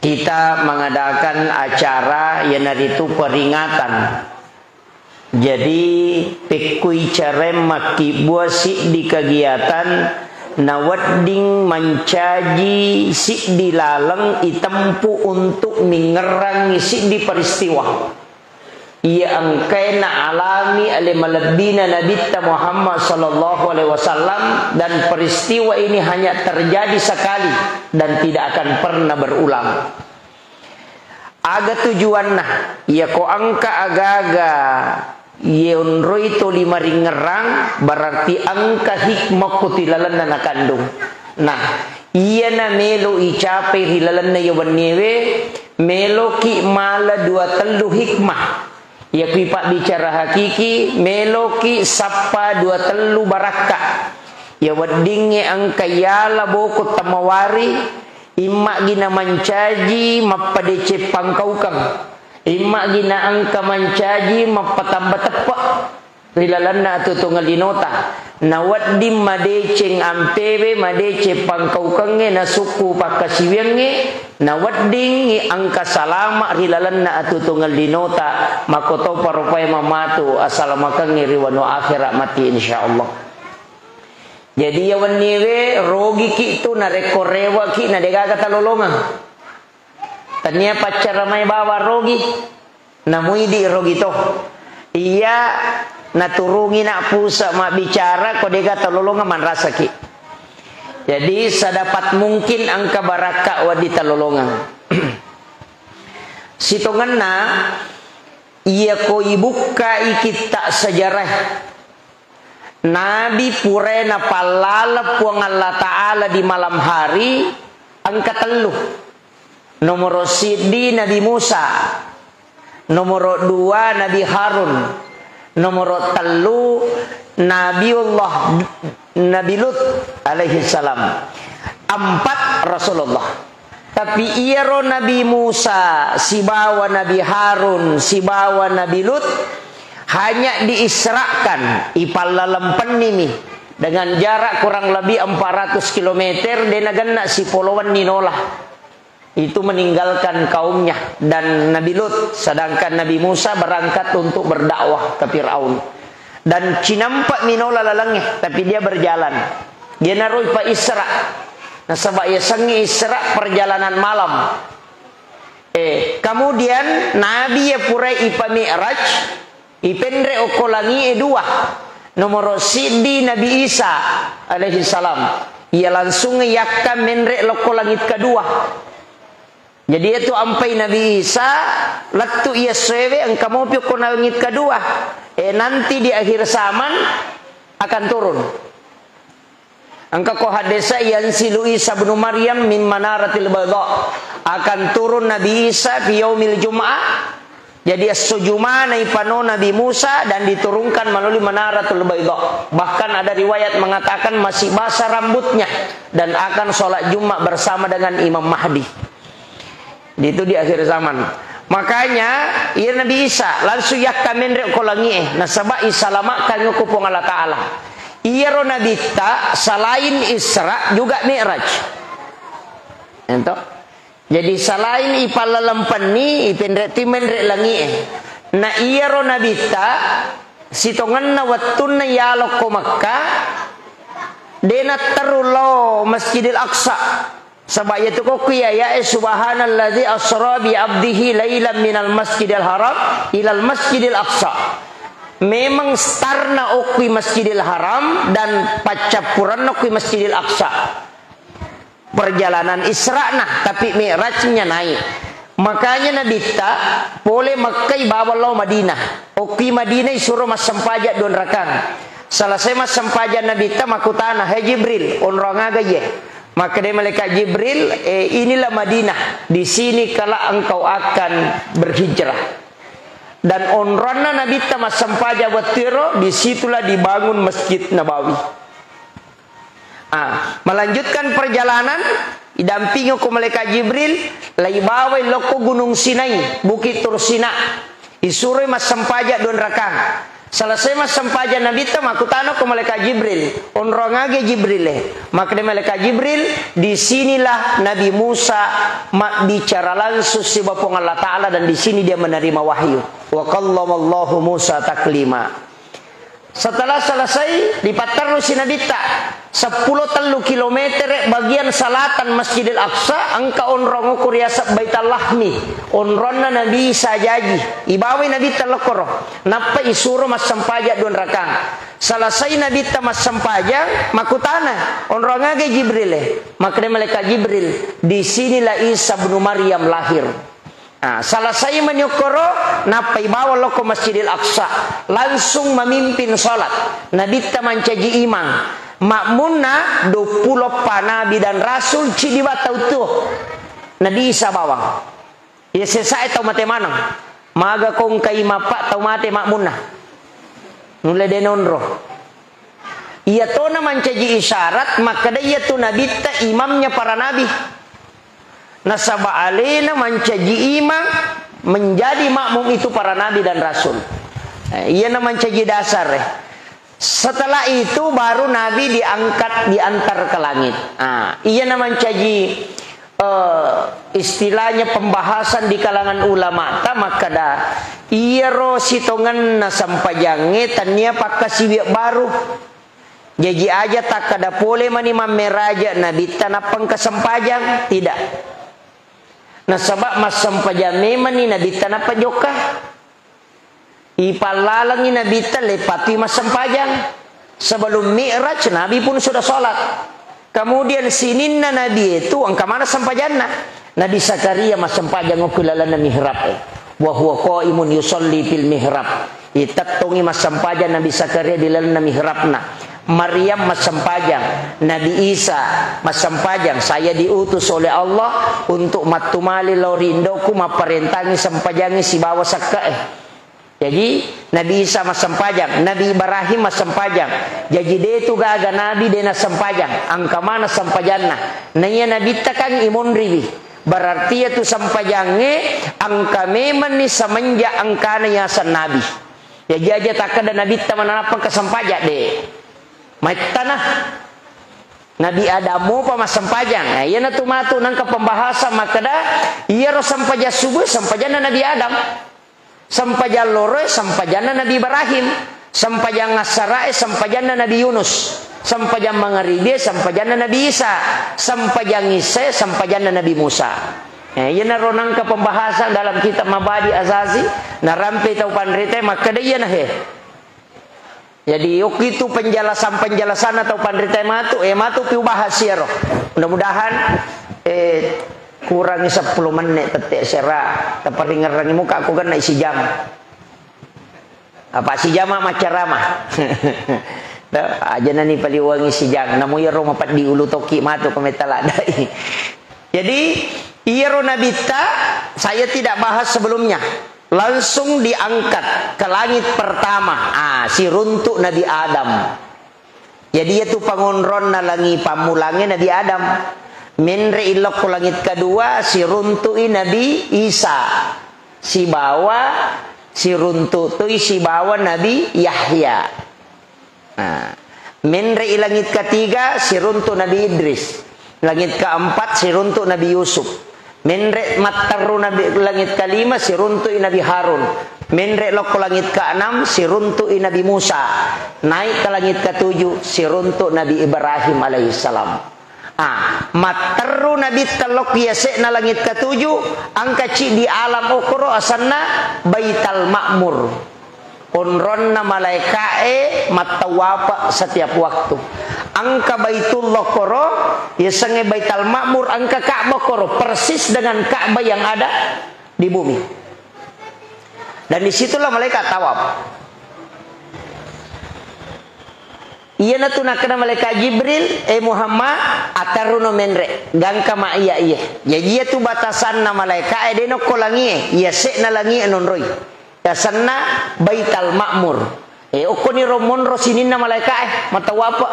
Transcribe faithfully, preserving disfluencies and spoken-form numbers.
Kita mengadakan acara, iyanaritu peringatan. Jadi, pekkui careng makkibbua siddi kegiatan, nawedding mancaji siddi laleng itempu untuk mingngerangngi siddi peristiwa iya engkae naalami ale malebbina Nabitta Muhammad sallallahu alaihi wasallam, dan peristiwa ini hanya terjadi sekali dan tidak akan pernah berulang. Aga tujuanna? Iyako engka aga-aga yonroi toli maringngerang, berarti engka hikmah ko tilalenna nakandung. Nah, iyana melo icapai ri lalenna iya wenniewe, meloki mala dua tellu hikmah. Iya kui pabbicara hakiki, meloki sappa dua tellu barakka. Iya weddingnge engka iyala boko temmawari, immagi namancaji mappadeceng pangkaukeng, immagi naengka mancaji mappatamba teppe ri lalenna atuo-tuongeng linota. Nawedding madeceng ampewe, madeceng pangkaukengnge, nasukku pakkasiwiangnge, naweddingngi engka salama ri lalenna atuo-tuongeng linota, makkotopa rupae mamatu asalamakengnge ri wanua akhera matti, insyaallah. Jadi, iya wenniewe rogiki tu narekko reweki na degaga talolongeng. Tania paccara mai bawang rogi, namuidi rogi to. Iya naturungi na puse mabbicara ko dega talolongeng manrasaki. Jadi, sedapat mungkin engka barakka wedding talolongeng. Sitongenna, iyako ibukkai kitta sejarah Nabi purae napallaleng Puang Allah Ta'ala di malam hari, engka tellu. Nomoro siddi Nabi Musa, nomoro dua Nabi Harun, nomoro tellu Nabiullah Nabi Lut alaihi salam. Empat Rasulullah. Tapi iyaro Nabi Musa, sibawa Nabi Harun, sibawa Nabi Lut, hanya diisrakan, ipallaleppennimi dengan jarak kurang lebih empat ratus kilometer, de nagenna sipolowenni nola. Itu meninggalkan kaumnya dan Nabi Lut, sedangkan Nabi Musa berangkat untuk berdakwah ke Firaun. Dan cinampa minola lalengnge, tapi dia berjalan. Dia naroi pa Isra. Nasaba yasengnge Isra perjalanan malam. Eh, kemudian Nabi ya purai ipa Mi'raj, ipenre okko langi e dua. Nomoro siddi Nabi Isa alaihi salam. Ia langsung yakka menre lokko langit kedua. Jadi, itu ampai Nabi Isa, lettu iya sewe, engka mopi okko langit kedua. Eh, nanti di akhir zaman akan turun. Engka ko hadesa, "Yanzilu Isa ibnu Maryam min manaratil baydha." Akan turun Nabi Isa fi yaumil Jum'ah. Jadi, esso Jumana ipano Nabi Musa dan diturunkan melalui Manaratul Baydha. Bahkan ada riwayat mengatakan masih basah rambutnya dan akan sholat Jumat bersama dengan Imam Mahdi. Itu di akhir zaman. Makanya, iya Nabi Isa langsung yakka menre ko langi e, nasaba isalamakan ko Puang Allah Ta'ala. Iyaro Nabitta selain Isra juga Mi'raj. Ento. Jadi, selain ipallalempenni, ipenre timenre langi e. Na iyaro Nabitta, sitongenna wettunna yalokko Mekka, de natteru lao Masjidil Aqsa. Saba iyatu kokku iya, ya, eh, "Subhanalladzi asra bi abdihi lailan minal masjidil haram ilal masjidil aqsa." Memang starna okkui Masjidil Haram dan paccappuranna okkui Masjidil Aqsa. Perjalanan Isra'na, tapi Mi'rajnya naik. Makanya Nabitta pole Mekkai bawang lao Madinah. Okkui Madinah isuro massempajang dua rakang. Selesai massempajang Nabitta makkutana, "Hai Jibril, onrong aga iye?" Makkeda malaikat Jibril, "Eh, inilah Madinah. Di sini kelak engkau akan berhijrah." Dan onronna Nabitta massempajang wettuero, disitulah dibangun Masjid Nabawi. Ah, melanjutkan perjalanan, idampingi ko malaikat Jibril, laibawai lokko Gunung Sinai, Bukit Tursina. Isuroi massempajang dua rakang. Selesai massempajang Nabitta, makkutanako malaikat Jibril, "Onrong aga Jibril e?" Makkeda malaikat Jibril, "Di sinilah Nabi Musa mabbicara langsung siba Puang Allah Ta'ala dan di sini dia menerima wahyu." "Wa kallamallahu Musa taklima." Setelah selesai, dipatterrusi Nabitta seppulo tellu kilometer bagian selatan Masjidil Aqsa, engka onrong okko riaseng Baital Lahmi, onronna Nabi Isa jaji. Ibawai Nabitta lokkoro, nappa isuro massempajang dua rakang. Selesai Nabitta massempajang, makkutana, "Onrong aga Jibril e?" Makkeda malaikat Jibril, "Di sinilah Isa bin Maryam lahir." Ah, selesai mani okkoro, nappai bawang lokko Masjidil Aqsa, langsung memimpin salat. Nabitta mancaji imang. Makmunna duappulo eppa nabi dan rasul, cidi ba tau tuo. Nabi Isa bawang. Iya sesae tau mate maneng. Maga kongkai mappa tau mate makmunna. Nulle de nonro. Iyatona mancaji isyarat, makkeda iyatu Nabitta imamnya para nabi. Nasaba alena mancaji imam, menjadi makmum itu para nabi dan rasul. Eh, iyana mancaji dasar, eh. Setelah itu baru Nabi diangkat, diantar ke langit. Ah, iyana mancaji, eh, istilahnya pembahasan di kalangan ulama ta makkeda, iyaro sitongenna sempajangnge tania pakkasiwiang baru. Jaji aja takkeda pole mani mammeraja Nabitta nappa engka sempajang, tidak. Nasaba massempajang memanni Nabitta nappa jokka. Ipallalengi Nabitta leppatui massempajang. Sebelum Mi'raj, Nabi pun sudah sholat. Kemudian sininna Nabi itu engka mana sempajanna. Nabi Zakaria massempajang okko lalenna mihrab e. Wa huwa qaimun yusalli fil mihrab. Itettongi massempajang Nabi Zakaria di lalenna mihrabna. Maryam massempajang, Nabi Isa massempajang, "Saya diutus oleh Allah untuk mattumali lao ri indoku, mapparentangi sempajangi sibawa sekke'e." Jaji, Nabi Isa massempajang, Nabi Ibrahim massempajang. Jaji, de tu gaga nabi de nassempajang, engka mana sempajanna. Naiya Nabitta kan imonriwi. Berarti iyatu sempajangnge engka memanni semenjak engkana yaseng nabi. Jaji aja takkeda Nabitta mananappa engka sempajang, de. Maittana. Nabi Adam mopa massempajang. Nah, iyanatu matu nengka pembahasan makkeda, iyaro sempajang subuh sempajanna Nabi Adam. Sempajang loroe sempajanna Nabi Ibrahim. Sempajang assarae sempajanna Nabi Yunus. Sempajang mangaribie sempajanna Nabi Isa. Sempajang issae sempajanna Nabi Musa. Eh, iyanaro nengka pembahasan dalam kitab Mabadi Asasi, narampe tau panritae makkeda iyana he. Jadi, okkitu penjelasan-penjelasanna tau panritae matu, eh, matu piubahas iyaro. Mudah-mudahan, eh, kurangi seppulo menit tette sera, taparingerrangi muka, aku kena isi jam. Apa sijama maccarama? Aja nani paliwangi sijang, namu iyaro mapeddi ulu tokki matu ko metta ladai. Jadi, iyaro Nabitta, saya tidak bahas sebelumnya. Langsung diangkat ke langit pertama. Ah, siruntuk Nabi Adam. Jadi, iyatu pangonronna langi pammulangnge Nabi Adam. Menre ilokko langit kedua, siruntu'i Nabi Isa. Sibawa, siruntuk toi sibawa Nabi Yahya. Nah, menre i langit ketiga, siruntuk Nabi Idris. Langit keempat, siruntuk Nabi Yusuf. Menre matteru Nabi, langit kelima, siruntu'i Nabi Harun. Menre lokko langit keenam, siruntu'i Nabi Musa. Naik ke langit ketujuh, siruntuk Nabi Ibrahim alaihissalam. Ah, matteru Nabitta lokko yase'na langit ketujuh, engka ci di alam okoro asenna Baital Ma'mur. Onronna malaeka'e mattawapa setiap waktu. Engka Baitullah koro, yasengnge Baital Ma'mur, engka Ka'bah koro, persis dengan Ka'bah yang ada di bumi. Dan disitulah malaikat tawaf. Iyanatu nakkeda malaikat Jibril, "Eh Muhammad, aterruno menre, gangka ma iya iye." Jaji iyatu batasanna malaeka'e de nokko langie, yase'na langie nonroi. Yasenna Baital Ma'mur. Eh, okkoniro monro sininna malaeka'e, matawapa.